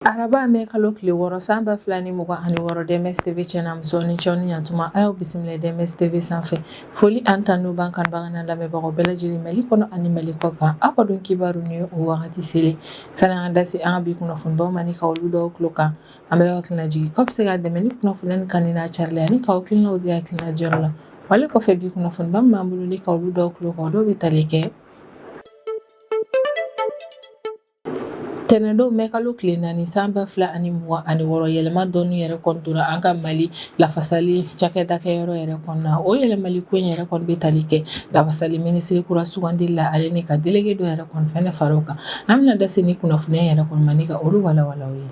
Araba mɛ kalo tile 6 san 2026, DMS TV cɛ n'a muso, ni cɛw ni ɲantuma, a y'aw bisimila DMS TV sanfɛ. Foli ani tanu b'an kanubaga n'a lamɛnbagaw bɛɛ lajɛlen Mali kɔnɔ ani Mali kɔ kan. Aw ka don kibaru ni o wagati selen, sani an da se an ka bi kunnafonibaw ma ni ka olu dɔw tulo kan, an bɛ aw hakilina jigin k'aw bɛ se ka dɛmɛ ni kunnafoniya nin kanuni n'a carili ani k'aw hakilinaw di hakilina diyɔrɔ la. Wale kɔfɛ, bi kunnafoniba min b'an bolo ni ka olu dɔw tulo kan, o dɔw bɛ tali kɛ: Tɛnɛndon mɛ kalo tile 4 san 2026, yɛlɛma dɔɔni yɛrɛ kɔni donna an ka Mali lafasali cakɛdakɛyɔrɔ yɛrɛ kɔnɔna. O yɛlɛmali ko in yɛrɛ kɔni bɛ tali kɛ lafasali minisiri kura sugandili la, ale ni ka délégué dɔ yɛrɛ kɔni fɛnɛ fara o kan. An bɛna da se ni kunnafoniya yɛrɛ kɔni ma ni ka olu walawala aw ye.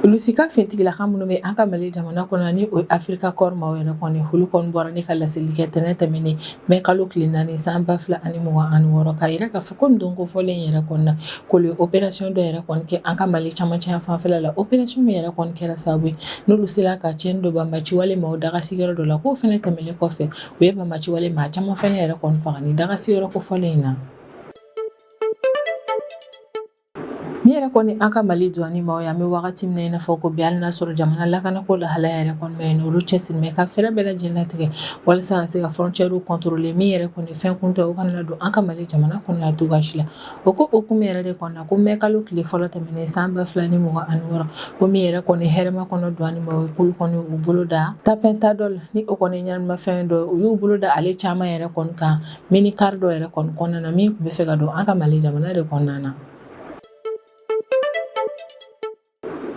Lusika finitigilaka minnu bɛ an ka Mali jamana kɔnɔ, ni o ye Africa Corps maaw yɛrɛ kɔni, olu kɔni bɔra ni ka laseli kɛ tɛnɛn tɛmɛnen mɛ kalo tile 4 san 2026, k'a yira k'a fɔ ko nin don kofɔlen yɛrɛ kɔni na, k'olu ye opération dɔ yɛrɛ kɔni kɛ an ka Mali camancɛ fanfɛla la. Opération min yɛrɛ kɔni kɛra sababu ye n'olu sera ka tiɲɛni don banbaanciwale maaw dagasigiyɔrɔ dɔ la, k'o fɛnɛ tɛmɛnen kɔfɛ, u ye banbaanciwale maa caman fɛnɛ yɛrɛ kɔni faga ni dagasigiyɔrɔ kofɔlen in na. Min yɛrɛ kɔni an ka Mali douane maaw ye, an bɛ wagati min na i n'a fɔ ko bi, hali n'a sɔrɔ jamana lakanako lahalaya yɛrɛ kɔni bɛ yen, olu cɛsiri bɛ ka fɛɛrɛ bɛɛ lajɛlen latigɛ walasa ka se ka frontière contrôler, min yɛrɛ kɔni fɛn kuntɛ o kana don an ka Mali jamana kɔnɔ la cogoya si la. O ko hukumu yɛrɛ de kɔnɔna, ko mɛ kalo tile fɔlɔ tɛmɛnen san 2026, ko min yɛrɛ kɔni hɛrɛma kɔnɔ douane maaw ye, k'olu kɔni u bolo da tapentadol, ni o kɔni ɲɛnaminimafɛn dɔ, u y'u bolo da ale caman yɛrɛ kɔni kan minicar dɔ yɛrɛ kɔni kɔnɔna na, min tun bɛ fɛ ka don an ka Mali jamana de kɔnɔna na.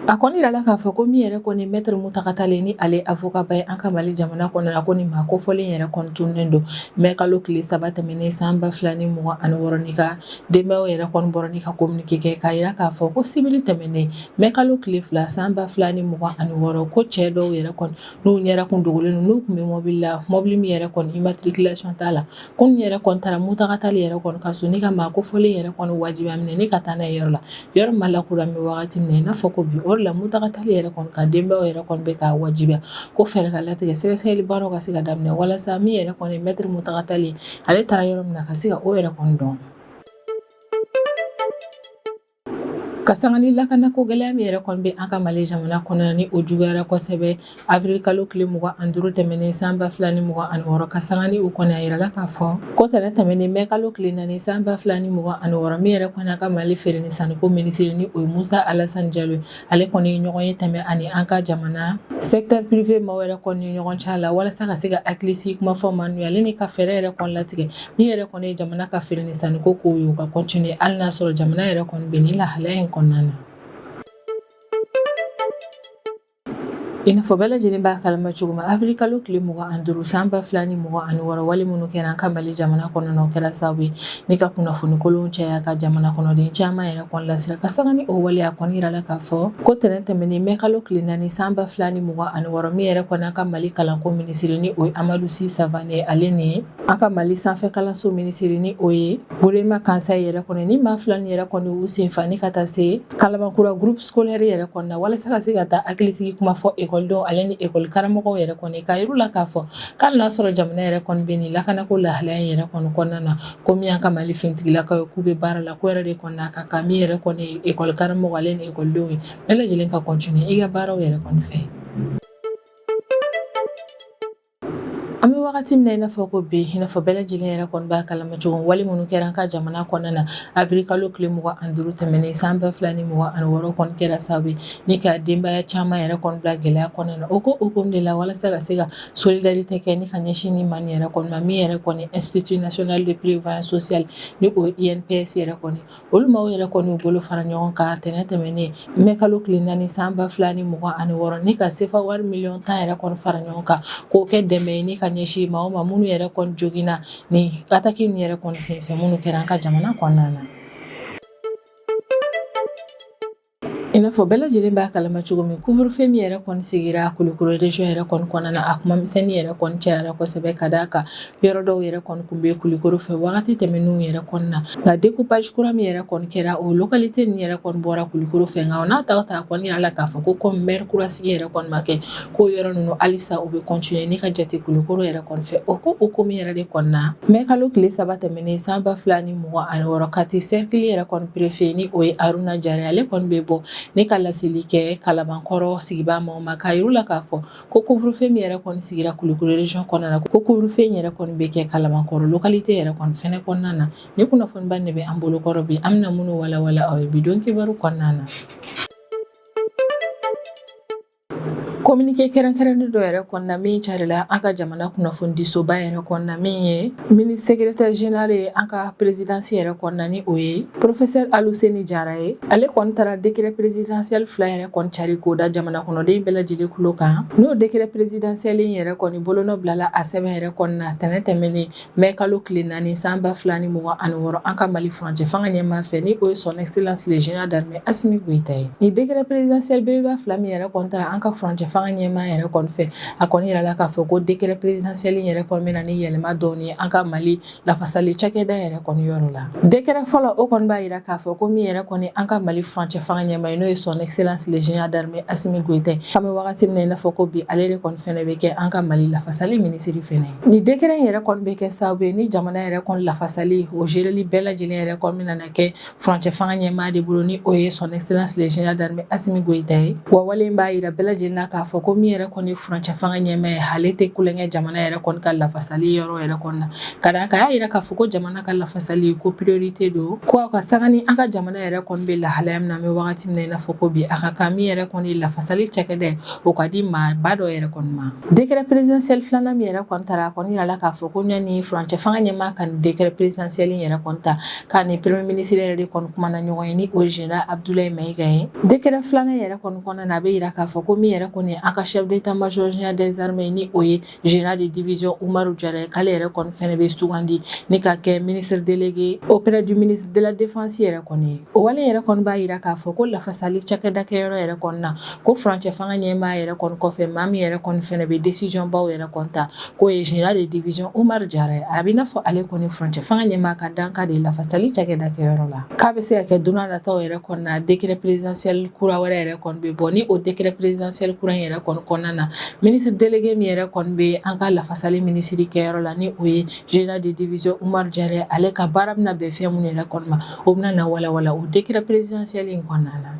A kɔni yirala k'a fɔ ko min yɛrɛ kɔni maître Mountaga Tall, ni ale avocat ba ye an ka Mali jamana kɔnɔ la, ko ni maa kofɔlen yɛrɛ kɔni tununnen don mɛ kalo tile 3 tɛmɛnen san 2026, ni ka denbayaw yɛrɛ kɔni bɔra ni ka communiqué kɛ k'a yira k'a fɔ ko sibiri tɛmɛnen mɛ kalo tile 2 san 2026, ko cɛ dɔw yɛrɛ kɔni n'u ɲɛda kun dogolen don, n'u tun bɛ mɔbili la, mɔbili min yɛrɛ kɔni immatriculation t'a la, ko n'u yɛrɛ kɔni taara Mountaga Tall yɛrɛ kɔni ka so ni ka maa kofɔlen yɛrɛ kɔni wajibiya minɛ ni ka taa n'a ye yɔrɔ la, yɔrɔ ma lakodɔn bɛ wagati min na i n'a fɔ ko bi. O de la Mountaga Tall yɛrɛ kɔni ka denbayaw yɛrɛ kɔni bɛ k'a wajibiya ko fɛɛrɛ ka latigɛ, sɛgɛsɛgɛli baaraw ka se ka daminɛ walasa min yɛrɛ kɔni maître Mountaga Tall, ale taara yɔrɔ min na, ka se ka o yɛrɛ kɔni dɔn. Ka sanga ni lakanako gɛlɛya min yɛrɛ kɔni bɛ an ka Mali jamana kɔnɔ, ni o juguyara kosɛbɛ avril kalo tile 25 tɛmɛnen san 2026, ka sanga ni o kɔni, a yirala k'a fɔ ko tɛnɛn tɛmɛnen mɛ kalo tile 4 san 2026, min yɛrɛ kɔni an ka Mali feere ni sanniko minisiri, ni o ye Musa Alasani Jalo ye, ale kɔni ye ɲɔgɔn ye tɛmɛ ani an ka jamana secteur privé maaw yɛrɛ kɔni ni ɲɔgɔn cɛ la, walasa ka se ka hakilisigi kuma fɔ maa n'u ye, ale ni ka fɛɛrɛ yɛrɛ kɔni latigɛ min yɛrɛ kɔni ye jamana ka feere ni sanniko kow ye, o ka continuer hali n'a sɔrɔ jamana yɛrɛ kɔni bɛ nin lahalaya in kɔnɔna na. I n'a fɔ bɛɛ lajɛlen b'a kalama cogo min, avril kalo tile 25 san 2026, wale minnu kɛra an ka Mali jamana kɔnɔna na, o kɛra sababu ye ni ka kunnafoni kolon caya ka jamana kɔnɔden caman yɛrɛ kɔni lasiran. Ka sanga ni o waleya kɔni yirala k'a fɔ ko tɛnɛn tɛmɛnen mɛ kalo tile 4 san 2026, min yɛrɛ kɔni an ka Mali kalanko minisiri, ni o ye Amadou Sy Savané, ale ni an ka Mali sanfɛ kalanso minisiri, ni o ye Boureima Kansaye yɛrɛ kɔni, ni maa fila ni yɛrɛ kɔni u senfa ni ka taa se Kalabankura groupe scolaire yɛrɛ kɔni na, walasa ka se ka taa hakilisigi kuma fɔ ekɔlidenw ale ni ekɔli karamɔgɔw yɛrɛ kɔni, k'a yir'u la k'a fɔ k'ale n'a sɔrɔ jamana yɛrɛ kɔni bɛ nin lakanako lahalaya in yɛrɛ kɔni kɔnɔna na, ko min y'an ka Mali finitigilakaw ye, k'u bɛ baara la, ko yɛrɛ de kɔni a ka kan min yɛrɛ kɔni ekɔli karamɔgɔ ale ni ekɔlidenw ye, bɛɛ lajɛlen ka continuer i ka baaraw yɛrɛ kɔni fɛ. An bɛ wagati min na i n'a fɔ ko bi, i n'a fɔ bɛɛ lajɛlen yɛrɛ kɔni b'a kalama cogo, wale minnu kɛra an ka jamana kɔnɔna na avril kalo tile 25 tɛmɛnen san 2026 kɔni kɛra sababu ye ni ka denbaya caman yɛrɛ kɔni bila gɛlɛya kɔnɔna na. O ko hukumu de la, walasa ka se ka solidarité kɛ ni ka ɲɛsin ni maa nin yɛrɛ kɔni ma, min yɛrɛ kɔni Institut national de prévoyance sociale, ni o ye INPS yɛrɛ kɔni, olu maaw yɛrɛ kɔni y'u bolo fara ɲɔgɔn kan tɛnɛn tɛmɛnen mɛ kalo tile 4 san 2026, ni ka sefa wari miliyɔn 10 yɛrɛ kɔni fara ɲɔgɔn kan k'o kɛ dɛmɛ ye ni ka ɲɛsin maaw ma minnu yɛrɛ kɔni joginna ni attaque nin yɛrɛ kɔni senfɛ minnu kɛra an ka jamana kɔnɔna na. I I n'a fɔ bɛɛ lajɛlen b'a kalama cogo min, couvre-feu min yɛrɛ kɔni sigira Kulukoro région yɛrɛ kɔni kɔnɔna na, a kuma misɛnnin yɛrɛ kɔni cayara kosɛbɛ ka d'a kan yɔrɔ dɔw yɛrɛ kɔni tun bɛ Kulukoro fɛ wagati tɛmɛnenw yɛrɛ kɔni na. Nka découpage kura min yɛrɛ kɔni kɛra, o localité nin yɛrɛ kɔni bɔra Kulukoro fɛ. Nka o n'a ta o ta, a kɔni yirala k'a fɔ ko comme maire kura sigi yɛrɛ kɔni ma kɛ, ko yɔrɔ ninnu halisa u bɛ continuer ni ka jate Kulukoro yɛrɛ kɔni fɛ. O ko o ko min yɛrɛ de kɔni na, mai kalo tile 3 tɛmɛnen san 2026, Kati cercle yɛrɛ kɔni préfet, ni o ye Haruna Jara, ale kɔni bɛ bɔ ni ka laseli kɛ Kalabankɔrɔ sigibaa maaw ma, k'a yir'u la k'a fɔ ko couvre-feu min yɛrɛ kɔni sigira Kulukoro région kɔnɔna na, ko couvre-feu in yɛrɛ kɔni bɛ kɛ Kalabankɔrɔ localité yɛrɛ kɔni fɛnɛ kɔnɔna na. Ni kunnafoniba de bɛ an bolokɔrɔ bi, an bɛna minnu walawala aw ye bi don kibaru kɔnɔna na. Communiqué kɛrɛnkɛrɛnnen dɔ yɛrɛ kɔnɔna min carila an ka jamana kunnafonidisoba yɛrɛ kɔnɔna, min ye ministre secrétaire général ye an ka présidence yɛrɛ kɔnɔna, ni o ye professeur Aluseni Jara ye, ale kɔni taara décret présidentiel 2 yɛrɛ kɔni cari k'o da jamana kɔnɔden bɛɛ lajɛlen tulo kan. N'o décret présidentiel in yɛrɛ kɔni bolonɔ bilala a sɛbɛn yɛrɛ kɔnɔna tɛnɛn tɛmɛnen mai kalo tile 4 san 2026, an ka Mali furancɛ fanga ɲɛmaa fɛ, ni o ye son excellence le général d'armée Assimi Goïta ye. Ni décret présidentiel belebeleba 2 min yɛrɛ kɔni taara an ka furancɛ fanga ɲɛmaa yɛrɛ kɔni fɛ, a kɔni yirala k'a fɔ ko décret présidentiel in yɛrɛ kɔni bɛna ni yɛlɛma dɔɔni ye an ka Mali lafasali cakɛda yɛrɛ kɔni yɔrɔ la. Décret fɔlɔ, o kɔni b'a yira k'a fɔ ko min yɛrɛ kɔni an ka Mali furancɛ fanga ɲɛmaa ye, n'o ye son excellence le général d'armée Assimi Goïta ye, an bɛ wagati min na i n'a fɔ ko bi, ale de kɔni fɛnɛ bɛ kɛ an ka Mali lafasali minisiri fɛnɛ. Ni décret in yɛrɛ kɔni bɛ kɛ sababu ye ni jamana yɛrɛ kɔni lafasali o géreli bɛɛ lajɛlen yɛrɛ kɔni bɛna kɛ furancɛ fanga ɲɛmaa de bolo, ni o ye son excellence le général d'armée Assimi Goïta ye. Wa wale in b'a yira bɛɛ lajɛlen na k'a fɔ ko min yɛrɛ kɔni ye furancɛ fanga ɲɛmaa ye, ale tɛ tulonkɛ jamana yɛrɛ kɔni ka lafasali yɔrɔ yɛrɛ kɔni na, ka d'a kan a y'a yira k'a fɔ ko jamana ka lafasali ko priorité don, ko a ka sanga ni an ka jamana yɛrɛ kɔni bɛ lahalaya min na an bɛ wagati min na i n'a fɔ ko bi, a ka kan min yɛrɛ kɔni ye lafasali cakɛda ye, o ka di maaba dɔ yɛrɛ kɔni ma. Décret présidentiel filanan min yɛrɛ kɔni taara, a kɔni yirala k'a fɔ ko yanni furancɛ fanga ɲɛmaa ka nin décret présidentiel in yɛrɛ kɔni ta, k'a ni premier ministre yɛrɛ de kɔni kumana ɲɔgɔn ye, ni o ye général Abdoulaye Maïga ye. Décret filanan yɛrɛ kɔni kɔnɔna na, a bɛ yira k'a fɔ ko min yɛrɛ kɔni ye an ka chef d'état-major général des armées, ni o ye général de division Umaru Jara ye, k'ale yɛrɛ kɔni fɛnɛ bɛ sugandi ni ka kɛ ministre délégué auprès du ministre de la défense yɛrɛ kɔni ye. O wale yɛrɛ kɔni b'a yira k'a fɔ ko lafasali cakɛda kɛyɔrɔ yɛrɛ kɔni na, ko furancɛ fanga ɲɛmaa yɛrɛ kɔni kɔfɛ, maa min yɛrɛ kɔni fɛnɛ bɛ décision baw yɛrɛ kɔni ta, k'o ye général de division Umaru Jara ye. A bɛ n'a fɔ ale kɔni furancɛ fanga ɲɛmaa ka dankan de lafasali cakɛda kɛyɔrɔ la. K'a bɛ se ka kɛ don n'a nataw yɛrɛ kɔni na, décret présidentiel kura wɛrɛ yɛrɛ kɔni bɛ bɔ. Ni o décret présidentiel kura in yɛrɛ kɔni kɔnɔna na, ministre délégué min yɛrɛ kɔni bɛ an ka lafasali minisiri kɛyɔrɔ la, ni o ye général de division Umaru Jara ye, ale ka baara bɛna bɛn fɛn minnu yɛrɛ kɔni ma, o bɛna na walawala o décret présidentiel in kɔnɔna na.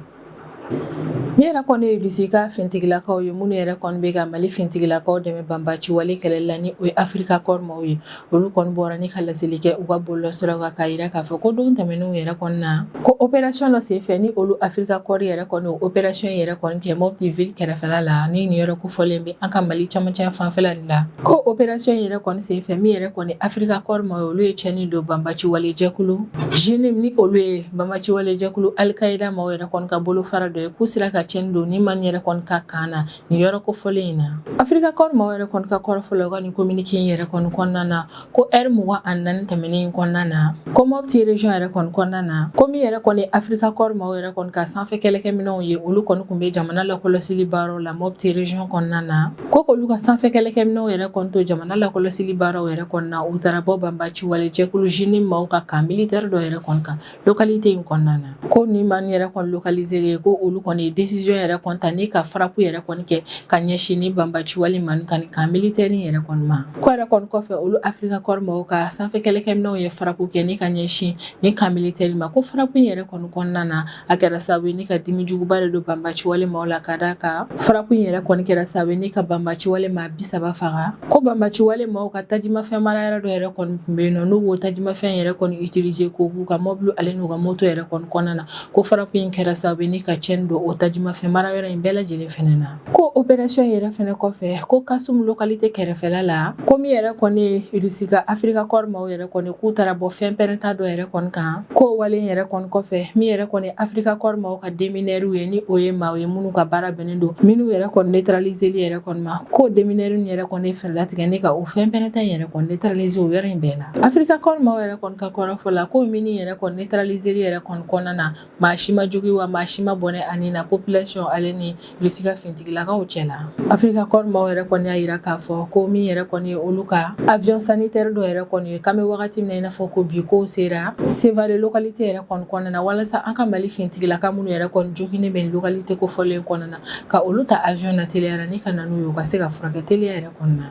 Min yɛrɛ kɔni ye Russie ka fintigilakaw ye, minnu yɛrɛ kɔni bɛ ka Mali fintigilakaw dɛmɛ banbaci wale kɛlɛli la, ni o ye Africa Corps maaw ye, olu kɔni bɔra ni ka laseli kɛ u ka bɔlɔlɔsiraw kan, k'a yira k'a fɔ ko don tɛmɛnenw yɛrɛ kɔni na, ko opération dɔ senfɛ, ni olu Africa Corps yɛrɛ kɔni o opération yɛrɛ kɔni kɛ Mopti ville kɛrɛfɛla la, ni nin yɔrɔ kofɔlen bɛ an ka Mali camancɛ fanfɛla de la, ko opération yɛrɛ kɔni senfɛ, min yɛrɛ kɔni Africa Corps maaw ye, olu ye tiɲɛni don banbaci wale jɛkulu JNIM, ni olu ye banbaci wale jɛkulu Al-Qaïda maaw yɛrɛ kɔni ka bolofara dɔ ye, k'u sera ka tiɲɛni don ni maa yɛrɛ kɔni ka kan na nin yɔrɔ kofɔlen in na. Africa Corps maaw yɛrɛ kɔni ka kɔrɔfɔ la u ka nin communiqué in yɛrɛ kɔni kɔnɔna na, ko heure 24 tɛmɛnen in kɔnɔna na, ko Mopti région yɛrɛ kɔni kɔnɔna na, ko min yɛrɛ kɔni Africa Corps maaw yɛrɛ kɔni ka sanfɛ kɛlɛkɛminɛnw ye, olu kɔni tun bɛ jamana lakɔlɔsili baaraw la Mopti région kɔnɔna na, ko k'olu ka sanfɛ kɛlɛkɛminɛnw yɛrɛ kɔni to jamana lakɔlɔsili baaraw yɛrɛ kɔni na, u taara bɔ banbaci wale jɛkulu JNIM maaw ka camp militaire dɔ yɛrɛ kɔni kan localité in kɔnɔna na. Ko ni maa yɛrɛ kɔni localiser ye, ko olu kɔni ye décision yɛrɛ kɔni ta ni ka frappe yɛrɛ kɔni kɛ ka ɲɛsin ni banbaci wale maa ka camp militaire in yɛrɛ kɔni ma. Ko yɛrɛ kɔni kɔfɛ, olu Africa Corps maaw ka sanfɛ kɛlɛkɛminɛnw ye frappe kɛ ni ka ɲɛsin ni camp militaire ma, ko frappe in yɛrɛ kɔni kɔnɔna na, a kɛra sababu ye ni ka dimi juguba de don banbaci wale maaw la, ka d'a kan frappe in yɛrɛ kɔni kɛra sababu ye ni ka banbaci wale maa 30 faga. Ko banbaci wale maaw ka tajimafɛn mara yɔrɔ dɔ yɛrɛ kɔni tun bɛ yen nɔ, n'u b'o tajimafɛn yɛrɛ kɔni utiliser k'o k'u ka mɔbili ale n'u ka moto yɛrɛ kɔni kɔnɔna na, ko frappe in kɛra sababu ye ni ka tiɲɛni don o tajima jimafɛn mara yɔrɔ in bɛɛ lajɛlen fɛnɛ na. Ko opération yɛrɛ fɛnɛ kɔfɛ, ko Kasum localité kɛrɛfɛla la, ko min yɛrɛ kɔni ye Irisi ka Africa Corps maaw yɛrɛ kɔni, k'u taara bɔ fɛn pɛrɛnta dɔ yɛrɛ kɔni kan. Ko wale yɛrɛ kɔni kɔfɛ, min yɛrɛ kɔni Africa Corps maaw ka démineurs ye, ni o ye maaw ye minnu ka baara bɛnnen don minnu yɛrɛ kɔni neutraliseli yɛrɛ kɔni ma, ko démineurs yɛrɛ kɔni fɛɛrɛ latigɛ ni ka o fɛn pɛrɛnta yɛrɛ kɔni neutraliser o yɔrɔ in bɛɛ la. Africa Corps maaw yɛrɛ kɔni ka kɔrɔfɔ la, ko mine yɛrɛ kɔni neutraliseli yɛrɛ kɔni kɔnɔna na, maa si ma jogin wa maa si ma bɔnɛ a ni na population ale ni Irisi ka finitigilakaw cɛ la. Africa Corps maaw yɛrɛ kɔni y'a yira k'a fɔ ko min yɛrɛ kɔni ye olu ka avion sanitaire dɔ yɛrɛ kɔni ye, k'an bɛ wagati min na i n'a fɔ ko bi, k'o sera Sevare localité yɛrɛ kɔni kɔnɔna na, walasa an ka Mali finitigilaka minnu yɛrɛ kɔni joginnen bɛ nin localité kofɔlen kɔnɔna na, ka olu ta avion na teliyara ni ka na n'u ye, u ka se ka furakɛ teliya yɛrɛ kɔnɔna na.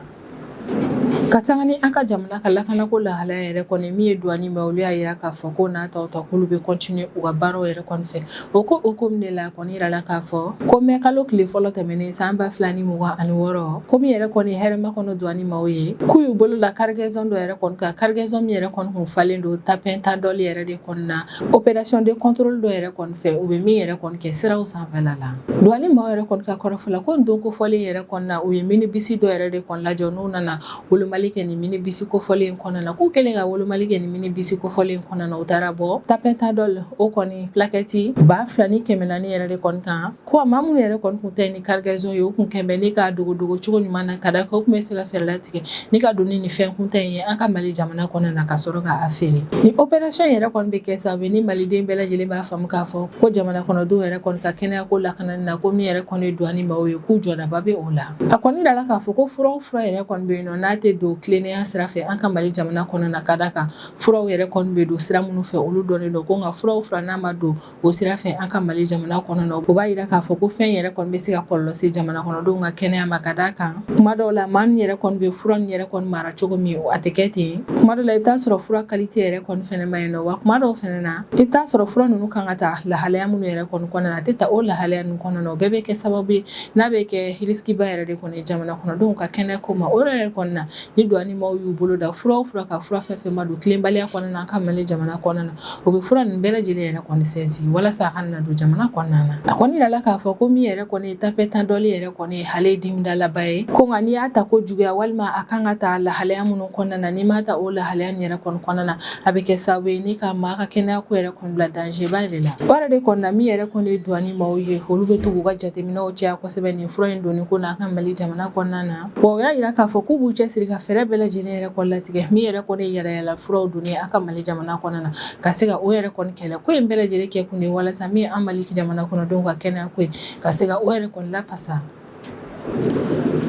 Ka sanga ni an ka jamana ka lakanako lahalaya yɛrɛ kɔni, min ye douane ma, olu y'a yira k'a fɔ ko n'a ta ta k'olu bɛ continuer u ka baaraw yɛrɛ kɔni fɛ. O ko o ko min de la kɔni yirala k'a fɔ ko mɛ kalo tile fɔlɔ tɛmɛnen san 2026, ko min yɛrɛ kɔni Hɛrɛmakɔnɔ douane maaw ye, k'u y'u bolo la cargaison dɔ yɛrɛ kɔni kan, cargaison min yɛrɛ kɔni kun falen don tapentadol yɛrɛ de kɔni na, opération de contrôle dɔ yɛrɛ kɔni fɛ, u bɛ min yɛrɛ kɔni kɛ siraw sanfɛla la. Douane maaw yɛrɛ kɔni ka kɔrɔfɔ la, ko nin don kofɔlen yɛrɛ kɔni na, u ye minibus dɔ yɛrɛ de kɔni lajɔ, n'u nana wolomali kɛ nin minibus kofɔlen kɔnɔna na. K'u kɛlen ka wolomali kɛ nin minibus kofɔlen kɔnɔna na, u taara bɔ tapentadol o kɔni plaquette 2400 yɛrɛ de kɔni kan. Ko maa minnu yɛrɛ kɔni kun tɛ ni cargaison ye, u kun kɛn bɛ ni k'a dogodogo cogo ɲuman na, ka da kan u kun bɛ fɛ ka fɛɛrɛ latigɛ ni ka don ni nin fɛn kuntan in ye an ka Mali jamana kɔnɔna na, ka sɔrɔ k'a feere. Ni opération yɛrɛ kɔni bɛ kɛ sababu ye ni maliden bɛɛ lajɛlen b'a faamu k'a fɔ ko jamana kɔnɔdenw yɛrɛ kɔni ka kɛnɛya ko lakanani na, ko min yɛrɛ kɔni ye douane maaw ye, k'u jɔdaba bɛ o la. A kɔni yirala k'a fɔ ko fura o fura yɛrɛ kɔni bɛ yen nɔ, n'a tɛ don tilennenya sira fɛ an ka Mali jamana kɔnɔna na, ka da kan furaw yɛrɛ kɔni bɛ don sira minnu fɛ, olu dɔnnen don. Ko nka fura o fura n'a ma don o sira fɛ an ka Mali jamana kɔnɔna na, o b'a yira k'a fɔ ko fɛn yɛrɛ kɔni bɛ se ka kɔlɔlɔ se jamana kɔnɔdenw ka kɛnɛya ma, ka d'a kan kuma dɔw la maa min yɛrɛ kɔni bɛ fura nin yɛrɛ kɔni mara cogo min, a tɛ kɛ ten. Kuma dɔw la i bɛ taa sɔrɔ fura qualité yɛrɛ kɔni fɛnɛ ma ɲi nɔ, wa kuma dɔw fɛnɛ na i bɛ taa sɔrɔ fura ninnu kan ka ta lahalaya minnu yɛrɛ kɔni kɔnɔna na, a tɛ ta o lahalaya ninnu kɔnɔna na. O bɛɛ bɛ kɛ sababu ye n'a bɛ kɛ risque ba yɛrɛ de kɔni jamana kɔnɔdenw ka kɛnɛya ko ma. O yɛrɛ kɔni na, ni douane maaw y'u bolo da fura o fura ka fura fɛn fɛn ma don tilenbaliya kɔnɔna na an ka Mali jamana kɔnɔna na, u bɛ fura ninnu bɛɛ lajɛlen yɛrɛ kɔni saisi walasa a kana na don jamana kɔnɔna na. A kɔni yirala k'a fɔ ko min yɛrɛ kɔni ye tapentadol yɛrɛ kɔni ye, ale ye dimidalaba ye. Ko nka n'i y'a ta ko juguya, walima a kan ka ta lahalaya minnu kɔnɔna na, n'i m'a ta o lahalaya nin yɛrɛ kɔni kɔnɔna na, a bɛ kɛ sababu ye ni ka maa ka kɛnɛya ko yɛrɛ kɔni bila danger ba yɛrɛ la. O yɛrɛ de kɔni na, min yɛrɛ kɔni ye douane maaw ye, olu bɛ to k'u ka jateminɛw caya kosɛbɛ nin fura in donni ko na an ka Mali jamana kɔnɔna na. Wa u y'a yira k'a fɔ k'u b'u cɛsiri ka fɛɛrɛ bɛɛ lajɛlen yɛrɛ kɔni latigɛ, min yɛrɛ kɔni ye yalayala furaw donni an ka Mali jamana kɔnɔna na, ka se ka o yɛrɛ kɔni kɛlɛ. Ko in bɛɛ lajɛlen kɛ kun de walasa min ye an Mali jamana kɔnɔdenw ka kɛnɛya ko ye, ka se ka o yɛrɛ kɔni lafasa.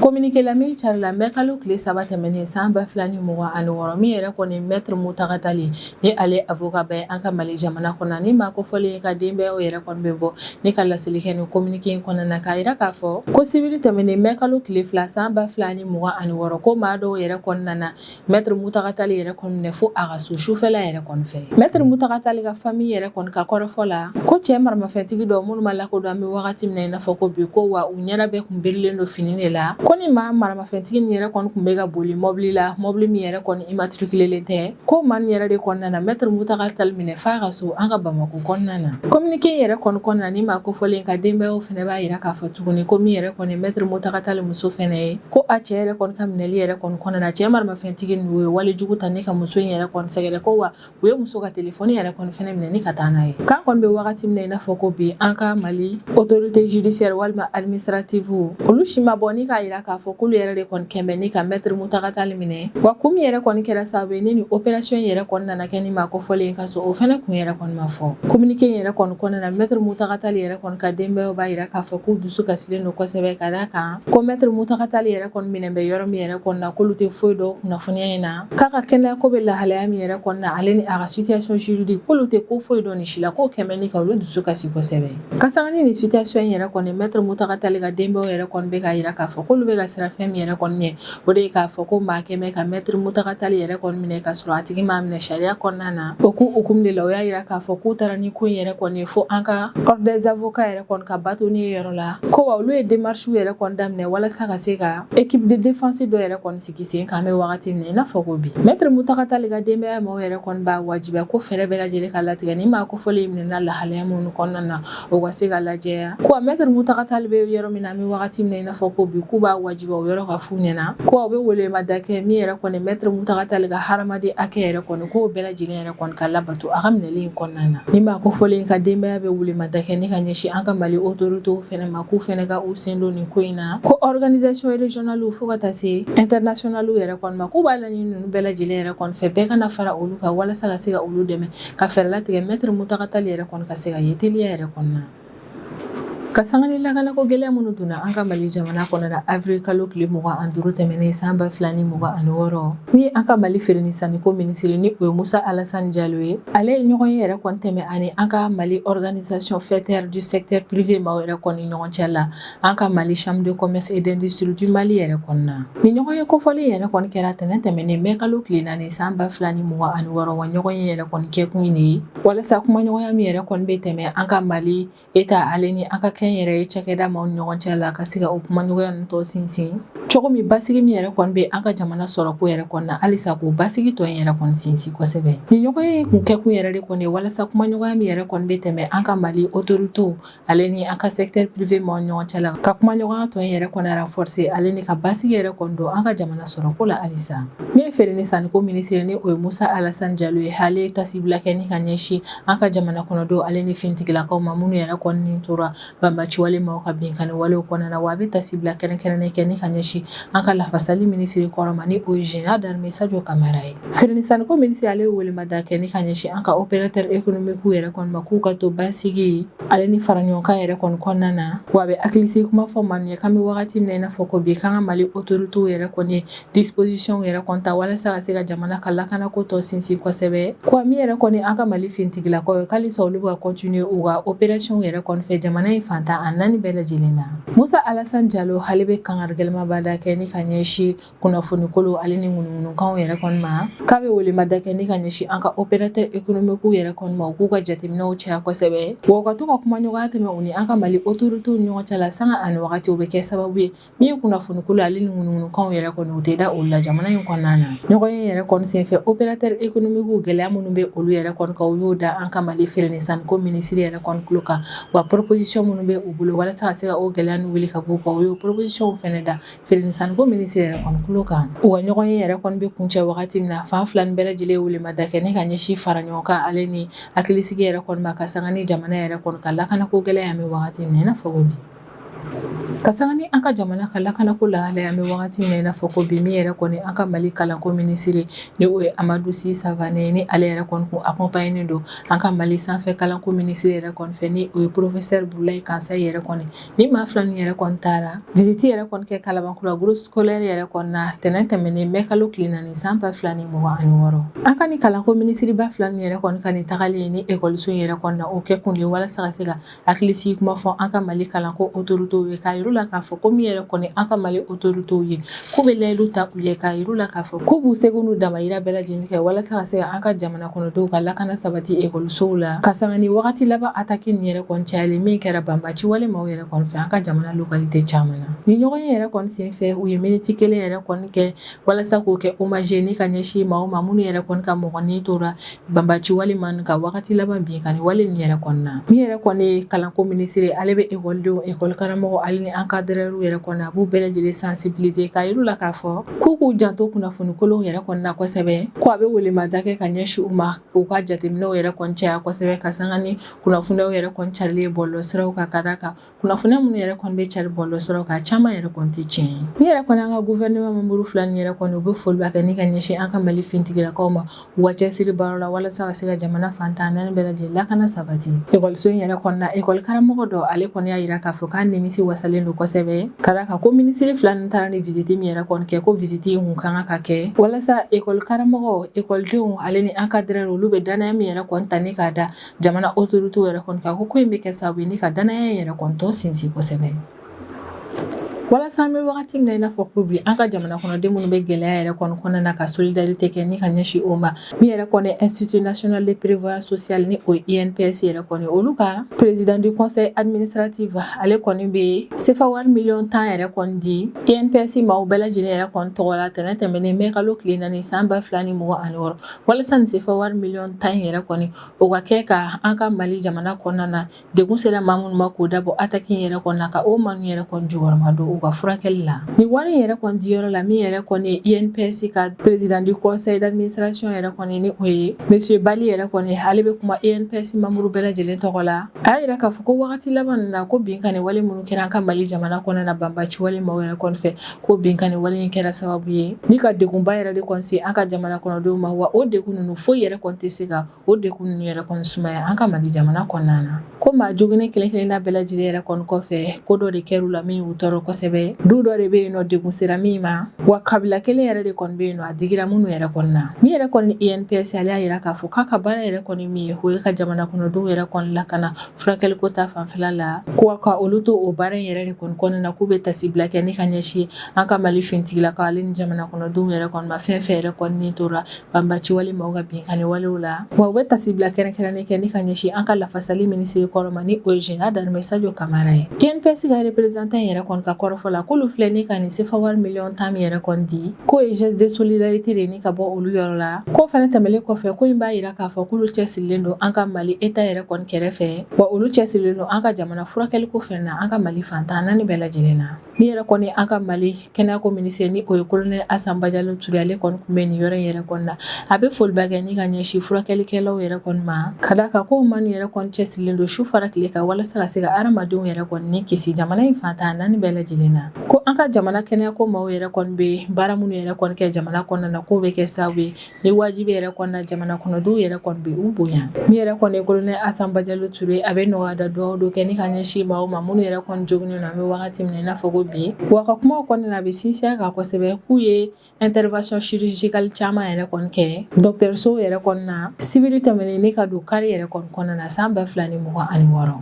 Communiqué la min carila mɛ kalo tile 3 tɛmɛnen san 2026, min yɛrɛ kɔni maître Mountaga Tall, ni ale avocat ba ye an ka Mali jamana kɔnɔ, ni maa kofɔlen ka denbayaw yɛrɛ kɔni bɛ bɔ ni ka laseli kɛ nin communiqué in kɔnɔna na, k'a yira k'a fɔ ko sibiri tɛmɛnen mɛ kalo tile 2 san 2026, ko maa dɔw yɛrɛ kɔni nana maître Mountaga Tall yɛrɛ kɔni minɛ fo a ka so sufɛla yɛrɛ kɔni fɛ. Maître Mountaga Tall ka famille yɛrɛ kɔni ka kɔrɔfɔ la, ko cɛ maramafɛntigi dɔw minnu ma lakodɔn an bɛ wagati min na i n'a fɔ ko bi, ko wa u ɲɛda bɛɛ kun birilen don fini de la, ko ni maa maramafɛntigi nin yɛrɛ kɔni kun bɛ ka boli mɔbili la, mɔbili min yɛrɛ kɔni immatriculelen tɛ, ko maa nin yɛrɛ de kɔni nana maître Mountaga Tall minɛ f'a ka so an ka Bamakɔ kɔnɔna na. Communiqué in yɛrɛ kɔni kɔnɔna na, ni maa kofɔlen ka denbayaw fɛnɛ b'a yira k'a fɔ tuguni ko min yɛrɛ kɔni maître Mountaga Tall muso fɛnɛ ye, ko a cɛ yɛrɛ kɔni ka minɛli yɛrɛ kɔni kɔnɔna na, cɛ maramafɛntigi ninnu ye walejugu ta ni ka muso in yɛrɛ kɔni sɛgɛrɛ, ko wa u ye muso ka telefɔni yɛrɛ kɔni fɛnɛ minɛ ni ka taa n'a ye. K'an kɔni bɛ wagati min na i n'a fɔ ko bi, an ka Mali autorité judiciaire walima administrative, olu si ma bɔ ni k'a yira k'a fɔ k'olu yɛrɛ de kɔni kɛn bɛ ni ka maître Mountaga Tall minɛ. Wa kun min yɛrɛ kɔni kɛra sababu ye ni nin opération yɛrɛ kɔni nana kɛ ni maa kofɔlen ka so, o fɛnɛ kun yɛrɛ kɔni ma fɔ. Communiqué in yɛrɛ kɔni kɔnɔna na, maître Mountaga Tall yɛrɛ kɔni ka denbayaw b'a yira k'a fɔ k'u dusu kasilen don kosɛbɛ, ka d'a kan ko maître Mountaga Tall yɛrɛ kɔni minɛ bɛ yɔrɔ min yɛrɛ kɔni na, k'olu tɛ foyi dɔn kunnafoniya in na, k'a ka kɛnɛya ko bɛ lahalaya min yɛrɛ kɔni na, ale ni a ka situation juridique, k'olu tɛ ko foyi dɔn nin si la, k'o kɛn bɛ ni ka olu dusu kasi kosɛbɛ. Ka sanga ni nin situation in yɛrɛ kɔni, maître Mountaga Tall ka denbayaw yɛrɛ kɔni bɛ k'a yira k'a fɔ k'olu k'olu bɛ ka siran fɛn min yɛrɛ kɔni ɲɛ, o de ye k'a fɔ ko maa kɛmɛ ka Maître Mountaga Tall yɛrɛ kɔni minɛ ka sɔrɔ a tigi m'a minɛ sariya kɔnɔna na. O ko hukumu de la, o y'a yira k'a fɔ k'u taara ni ko in yɛrɛ kɔni ye fo an ka ordre des avocats yɛrɛ kɔni ka bâtonnier yɔrɔ la, ko wa olu ye démarche yɛrɛ kɔni daminɛ walasa ka se ka équipe de défense dɔ yɛrɛ kɔni sigi sen kan. An bɛ wagati min na i n'a fɔ ko bi, Maître Mountaga Tall ka denbaya maaw yɛrɛ kɔni b'a wajibiya ko fɛɛrɛ bɛɛ lajɛlen ka latigɛ ni maa kofɔlen minɛna lahalaya minnu kɔnɔna na, o ka se ka lajɛya. Ko Maître Mountaga Tall bɛ yɔrɔ min na an bɛ wagati min na i n'a fɔ ko bi, k'u b'a wajibiya o yɔrɔ ka f'u ɲɛna ko u bɛ welemada kɛ min yɛrɛ kɔni Maître Mountaga Tall ka hadamaden hakɛ yɛrɛ kɔni, k'o bɛɛ lajɛlen yɛrɛ kɔni ka labato a ka minɛli in kɔnɔna na. Ni maa kofɔlen ka denbaya bɛ welemada kɛ ni ka ɲɛsin an ka Mali autorités fɛnɛ ma, k'u fɛnɛ ka u sen don nin ko in na, ko organisation régionale fo ka taa se internationale yɛrɛ kɔni ma, k'u b'a laɲini ninnu bɛɛ lajɛlen yɛrɛ kɔni fɛ, bɛɛ ka na fara olu kan walasa ka se ka olu dɛmɛ ka fɛɛrɛ latigɛ Maître Mountaga Tall yɛrɛ kɔni ka se ka ye teliya yɛrɛ kɔnɔna. Ka sanga ni lakanako gɛlɛya minnu donna an ka Mali jamana kɔnɔ na avril kalo tile 25 tɛmɛnen san 2026, min ye an ka Mali feere ni sanniko minisiri, ni o ye Musa Alassane Diallo ye, ale ye ɲɔgɔn ye yɛrɛ kɔni tɛmɛ ani an ka Mali organisation fédérale du secteur privé maaw yɛrɛ kɔni ɲɔgɔn cɛ la an ka Mali chambre de commerce et d'industrie du Mali yɛrɛ kɔnɔna. Ni ɲɔgɔn ye kofɔlen yɛrɛ kɔni kɛra tɛnɛn tɛmɛnen mai kalo tile 4 san 2026. Wa ɲɔgɔn ye yɛrɛ kɔni kɛkun de ye walasa kumaɲɔgɔnya min yɛrɛ kɔni bɛ tɛmɛ an ka Mali État ale ni an ka kɛnyɛrɛye cakɛda maaw ni ɲɔgɔn cɛ la, ka se ka o kumaɲɔgɔnya ninnu tɔ sinsin cogo min, basigi min yɛrɛ kɔni bɛ an ka jamana sɔrɔko yɛrɛ kɔni na, halisa k'o basigi tɔ in yɛrɛ kɔni sinsin kosɛbɛ. Ni ɲɔgɔn ye kun kɛkun yɛrɛ de kɔni ye walasa kumaɲɔgɔnya min yɛrɛ kɔni bɛ tɛmɛ an ka Mali autorités ale ni an ka secteur privé maaw ni ɲɔgɔn cɛ la, ka kumaɲɔgɔnya tɔ in yɛrɛ kɔni renforcer ale ni ka basigi yɛrɛ kɔni don an ka jamana sɔrɔko la halisa. Min ye feere ni sanniko minisiri, ni o ye Musa Alassane Diallo ye, ale ye tasibila kɛ ni ka ɲɛsin an ka jamana kɔnɔdenw ale ni finitigilakaw ma minnu yɛrɛ kɔni tora banbaciwale maaw ka binkanni walew kɔnɔna na. Wa a bɛ tasibila kɛrɛnkɛrɛnnen kɛ ni ka ɲɛsin an ka lafasali minisiri kɔrɔ ma, ni o ye général d'armée Sadio Camara ye. Feere ni sanniko minisiri, ale ye welemada kɛ ni ka ɲɛsin an ka opérateur économique yɛrɛ kɔni ma, k'u ka to basigi ale ni fara ɲɔgɔnkan yɛrɛ kɔni kɔnɔna na. Wa a bɛ hakilisigi kuma fɔ maa ye k'an bɛ wagati min na i n'a fɔ ko bi, k'an ka Mali autorités yɛrɛ kɔni ye disposition yɛrɛ kɔni ta walasa ka se ka jamana ka lakanako tɔ sinsin kosɛbɛ. Ko min yɛrɛ kɔni an ka Mali finitigilakaw ye, k'alisa olu bɛ ka continuer u ka opération yɛrɛ kɔni fɛ jamana in fan 14 bɛɛ lajɛlen na. Musa Alassane Diallo ale bɛ kangari gɛlɛnmaba kɛ ni ka ɲɛsin kunnafoni kolon ale ni ŋunuŋunukanw yɛrɛ kɔni ma, k'a bɛ welemada kɛ ni ka ɲɛsin an ka opérateur économique yɛrɛ kɔni ma, u k'u ka jateminɛw caya kosɛbɛ, wa u ka to ka kumaɲɔgɔnya tɛmɛ u ni an ka Mali autorités ni ɲɔgɔn cɛ la sanga ani wagati. O bɛ kɛ sababu ye min ye kunnafoni kolon ale ni ŋunuŋunukanw yɛrɛ kɔni, u tɛ da olu la jamana in kɔnɔna na. Ɲɔgɔn ye yɛrɛ kɔni senfɛ, opérateur économique gɛlɛya minnu bɛ olu yɛrɛ kɔni kan, u y'o da an ka Mali feere ni sanniko minisiri yɛrɛ kɔni tulo kan. Wa proposition minnu bɛ u bolo walasa ka se ka o gɛlɛya ninnu wuli ka bɔ u kan, u y'o proposition fɛnɛ da feere ni sanniko minisiri yɛrɛ kɔni tulo kan. U ka ɲɔgɔn ye yɛrɛ kɔni bɛ kuncɛ wagati min na, fan fila ni bɛɛ lajɛlen ye welemada kɛ ni ka ɲɛsin fara ɲɔgɔn kan ale ni hakilisigi yɛrɛ kɔni ma, ka sanga ni jamana yɛrɛ kɔni ka lakanako gɛlɛya an bɛ wagati min na i n'a fɔ ko bi. Ka sanga ni an ka jamana ka lakanako lahalaya an bɛ wagati min na i n'a fɔ ko bi, min yɛrɛ kɔni an ka Mali kalanko minisiri, ni o ye Amadou Sy Savané, ni ale yɛrɛ kɔni kun accompagné don an ka Mali sanfɛ kalanko minisiri yɛrɛ kɔni fɛ, ni o ye professeur Boulaye Kansayi yɛrɛ kɔni, ni maa fila nin yɛrɛ kɔni taara visite yɛrɛ kɔni kɛ Kalabankura groupe scolaire yɛrɛ kɔni na tɛnɛn tɛmɛnen mai kalo tile 4 san 2026. An ka ni kalanko minisiriba fila nin yɛrɛ kɔni ka nin tagali ni ekɔliso in yɛrɛ kɔni na, o kɛ kun de ye walasa ka se ka hakilisigi kuma fɔ an ka Mali kalanko autorités ye, k'a yir'u la k'a fɔ ko min yɛrɛ kɔni an ka Mali autorités ye, k'u bɛ layidu ta u ye, k'a yir'u la k'a fɔ k'u b'u seko n'u damayira bɛɛ lajɛlen kɛ walasa ka se ka an ka jamana kɔnɔdenw ka lakana sabati ekɔlisow la, ka sanga ni wagati laban attaque nin yɛrɛ kɔni cayalen min kɛra banbaci wale maaw yɛrɛ kɔni fɛ an ka jamana localité caman na. Ni ɲɔgɔn ye yɛrɛ kɔni senfɛ, u ye miniti kelen yɛrɛ kɔni kɛ walasa k'o kɛ hommage ni ka ɲɛsin maaw ma minnu yɛrɛ kɔni ka mɔgɔ ni tora banbaci wale ma ka wagati laban binkanni wale nin yɛrɛ kɔni na. Min yɛrɛ kɔni ye kalanko minisiri, ale bɛ ekɔlidenw, ekɔli karamɔgɔ ale ni encadreur yɛrɛ kɔni, a b'u bɛɛ lajɛlen sensibiliser k'a yir'u la k'a fɔ k'u k'u janto kunnafoni kolonw yɛrɛ kɔni na kosɛbɛ, ko a bɛ welemada kɛ ka ɲɛsin u ma u ka jateminɛw yɛrɛ kɔni caya kosɛbɛ, ka sanga ni kunnafoniyaw yɛrɛ kɔni carilen bɔlɔlɔsiraw kan, ka d'a kan kunnafoniya minnu yɛrɛ kɔni bɛ cari bɔlɔlɔsiraw kan, caman yɛrɛ kɔni tɛ tiɲɛ ye. Min yɛrɛ kɔni an ka gouvernement membre fila nin yɛrɛ kɔni, u bɛ foliba kɛ ni ka ɲɛsin an ka Mali finitigilakaw ma u ka cɛsiri baara la walasa ka se ka jamana fan 14 bɛɛ lajɛlen lakana sabati. Ekɔliso in yɛrɛ kɔnɔna, ekɔli karamɔgɔ dɔ, ale kɔni y'a yira k'a fɔ k'a nimisi wasalen don kosɛbɛ, ka d'a kan ko minisiri fila nin taara ni visite min yɛrɛ kɔni kɛ, ko visite in kun kan ka kɛ walasa ekɔli karamɔgɔ, ekɔlidenw ale ni encadreur, olu bɛ danaya min yɛrɛ kɔni ta ni k'a da jamana autorité yɛrɛ kɔni kan, ko in bɛ kɛ sababu ye ni ka danaya in yɛrɛ kɔni tɔ sinsin kosɛbɛ. Walasa an bɛ wagati min na i n'a fɔ ko bi, an ka jamana kɔnɔden minnu bɛ gɛlɛya yɛrɛ kɔni kɔnɔna na, ka solidarité kɛ ni ka ɲɛsin o ma. Min yɛrɛ kɔni Institut national de prévoyance sociale, ni o ye INPS yɛrɛ kɔni, olu ka président du conseil administratif, ale kɔni bɛ sefa wari miliyɔn 10 yɛrɛ kɔni di INPS ma o bɛɛ lajɛlen yɛrɛ kɔni tɔgɔ la tɛnɛn tɛmɛnen mɛ kalo tile 4 san 2026, walasa nin sefa wari miliyɔn 10 yɛrɛ kɔni, o ka kɛ ka an ka Mali jamana kɔnɔna na degun sera maa minnu ma k'o dabɔ attaque in yɛrɛ kɔni na, ka o maa ninnu yɛrɛ kɔni jukɔrɔma don u ka furakɛli la. Nin wari in yɛrɛ kɔni diyɔrɔ la, min yɛrɛ kɔni ye INPS ka président du conseil d'administration yɛrɛ kɔni, ni o ye monsieur Bali yɛrɛ kɔni, ale bɛ kuma INPS membre bɛɛ lajɛlen tɔgɔ la. A y'a yira k'a fɔ ko wagati laban ninnu na, ko binkanni wale minnu kɛra an ka Mali jamana kɔnɔna na, banbaci wale maaw yɛrɛ kɔni fɛ, ko binkanni wale in kɛra sababu ye ni ka degunba yɛrɛ de kɔni se an ka jamana kɔnɔdenw ma. Wa o degun ninnu, foyi yɛrɛ kɔni tɛ se ka o degun ninnu yɛrɛ kɔni sumaya an ka Mali jamana kɔnɔna na. Ko maa joginnen kelen kelenna bɛɛ lajɛlen yɛrɛ kɔni kɔfɛ, ko dɔ de kɛr'u la min y'u tɔɔrɔ kosɛbɛ. Du dɔ de bɛ yen nɔ, degun sera min ma, wa kabila kelen yɛrɛ de kɔni bɛ yen nɔ, a digira minnu yɛrɛ kɔni na. Min yɛrɛ kɔni INPS, ale y'a yira k'a fɔ k'a ka baara yɛrɛ kɔni min ye, o ye ka jamana kɔnɔdenw yɛrɛ kɔni lakana furakɛliko ta fanfɛla la, ko ka olu to o baara in yɛrɛ de kɔni kɔnɔna na, k'u bɛ tasibila kɛ ni ka ɲɛsin an ka Mali finitigilakaw ale ni jamana kɔnɔdenw yɛrɛ kɔni ma, fɛn fɛn yɛrɛ kɔni ni tora banbaci wale maaw ka binkanni walew la. Wa u bɛ tasibila kɛrɛnkɛrɛnnen kɛ ni ka ɲɛsin an ka lafasali minisiri kɔrɔ ma, ni o ye général d'armée Sadio Kamara ye. INPS ka représentant yɛrɛ kɔni ka kɔrɔfɔ la, k'olu filɛ ni ka nin sefa wari miliyɔn 10 min yɛrɛ kɔni di, k'o ye geste de solidarité de ni ka bɔ olu yɔrɔ la. K'o fana tɛmɛlen kɔfɛ, ko in b'a yira k'a fɔ k'olu cɛsirilen don an ka Mali État yɛrɛ kɔni kɛrɛfɛ, wa olu cɛsirilen don an ka jamana furakɛliko fɛnɛ na an ka Mali fantan naani bɛɛ lajɛlen na. Min yɛrɛ kɔni an ka Mali kɛnɛyako minisiri, ni o ye colonel Asan Bajalo Ture, ale kɔni tun bɛ nin yɔrɔ in yɛrɛ kɔni na. A bɛ foliba kɛ ni ka ɲɛsin furakɛlikɛlaw yɛrɛ kɔni ma, ka d'a kan ko maa ninnu yɛrɛ kɔni cɛsirilen don su fara tile kan walasa ka se ka hadamadenw yɛrɛ kɔni ni kisi jamana in fantan naani bɛɛ lajɛlen na. Ko an ka jamana kɛnɛyako maaw yɛrɛ kɔni bɛ baara minnu yɛrɛ kɔni kɛ jamana kɔnɔna na, k'o bɛ kɛ sababu ye ni wajibi yɛrɛ kɔni na, jamana kɔnɔdenw yɛrɛ kɔni bɛ u bonya. Min yɛrɛ kɔni ye colonel Asan Bajalo Ture, a bɛ nɔgɔya da dugawu dɔ kɛ ni ka ɲɛsin maaw ma minnu yɛrɛ kɔni joginnen don an bɛ wagati min na i n'a fɔ ko bi. Wa ka kumaw kɔnɔna na, a bɛ sinsin a kan kosɛbɛ k'u ye intervention chirurgicale caman yɛrɛ kɔni kɛ dɔgɔtɔrɔso yɛrɛ kɔni na sibiri tɛmɛnen ne ka don kari yɛrɛ kɔni kɔnɔna na san 2026.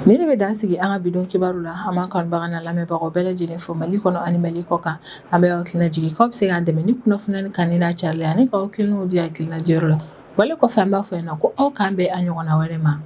Nin de bɛ dan sigi an ka bi don kibaru la. An b'an kanubaga n'a lamɛnbagaw bɛɛ lajɛlen fo Mali kɔnɔ ani Mali kɔ kan. An bɛ aw hakilina jigin k'aw bɛ se k'an dɛmɛ ni kunnafoniya kanuni n'a carili ani k'aw hakilinaw di hakilina diyɔrɔ la. Wale kɔfɛ, an b'a fɔ ɲɛna ko aw k'an bɛn a ɲɔgɔnna wɛrɛ ma.